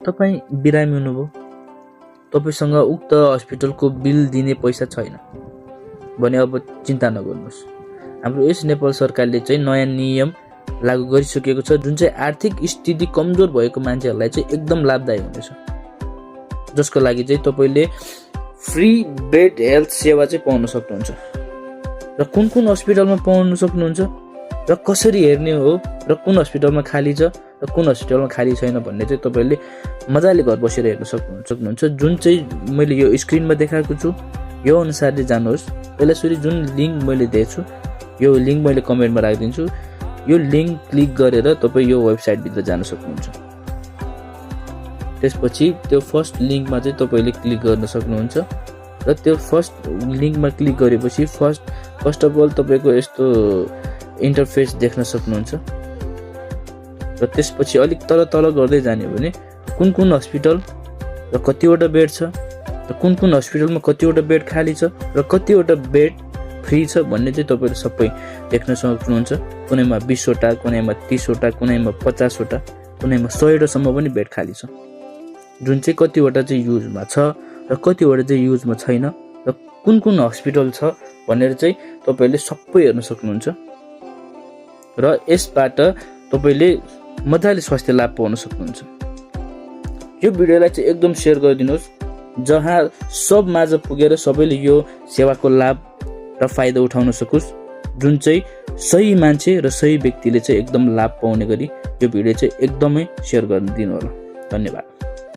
तपाईँ बिरामी हुनुभयो, तपाईसँग उक्त हस्पिटलको बिल दिने पैसा छैन भने अब चिन्ता नगर्नुहोस्। हाम्रो यस नेपाल सरकारले चाहिँ नयाँ नियम लागू गरिसकेको छ, जुन चाहिँ आर्थिक स्थिति कमजोर भएको मान्छेहरूलाई चाहिँ एकदम लाभदायी हुनेछ, जसको लागि चाहिँ तपाईँले फ्री बेड हेल्थ सेवा चाहिँ पाउन सक्नुहुन्छ। र कुन कुन हस्पिटलमा पाउन सक्नुहुन्छ र कसरी हेर्ने हो र कुन हस्पिटलमा खाली छ र कुन हस्पिटलमा खाली छैन भन्ने चाहिँ तपाईँले मजाले घर बसेर हेर्न सक्नुहुन्छ। जुन चाहिँ मैले यो स्क्रिनमा देखाएको छु यो अनुसारले जानुहोस्। पहिला सुरु जुन लिङ्क मैले दिएको छु यो लिङ्क मैले कमेन्टमा राखिदिन्छु, यो लिङ्क क्लिक गरेर तपाईँ यो वेबसाइटभित्र जान सक्नुहुन्छ। त्यसपछि त्यो फर्स्ट लिङ्कमा चाहिँ तपाईँले क्लिक गर्न सक्नुहुन्छ र त्यो फर्स्ट लिङ्कमा क्लिक गरेपछि फर्स्ट अफ अल तपाईँको यस्तो इन्टरफेस देख्न सक्नुहुन्छ। र त्यसपछि अलिक तल गर्दै जाने हो भने कुन कुन हस्पिटल र कतिवटा बेड छ र कुन कुन हस्पिटलमा कतिवटा बेड खाली छ र कतिवटा बेड फ्री छ भन्ने चाहिँ तपाईँले सबै देख्न सक्नुहुन्छ। कुनैमा 20 वटा, कुनैमा 30 वटा, कुनैमा 50 वटा, कुनैमा 100 वटासम्म पनि बेड खाली छ, जुन चाहिँ कतिवटा चाहिँ युजमा छ र कतिवटा चाहिँ युजमा छैन र कुन कुन हस्पिटल छ भनेर चाहिँ तपाईँले सबै हेर्न सक्नुहुन्छ। र यसबाट तपाईँले मजाले स्वास्थ्य लाभ पाउन सक्नुहुन्छ। यो भिडियोलाई चाहिँ एकदम सेयर गरिदिनुहोस्, जहाँ सब माझ पुगेर सबैले यो सेवाको लाभ र फाइदा उठाउन सकोस्, जुन चाहिँ सही मान्छे र सही व्यक्तिले चाहिँ एकदम लाभ पाउने गरी यो भिडियो चाहिँ एकदमै सेयर गरिदिनु होला। धन्यवाद।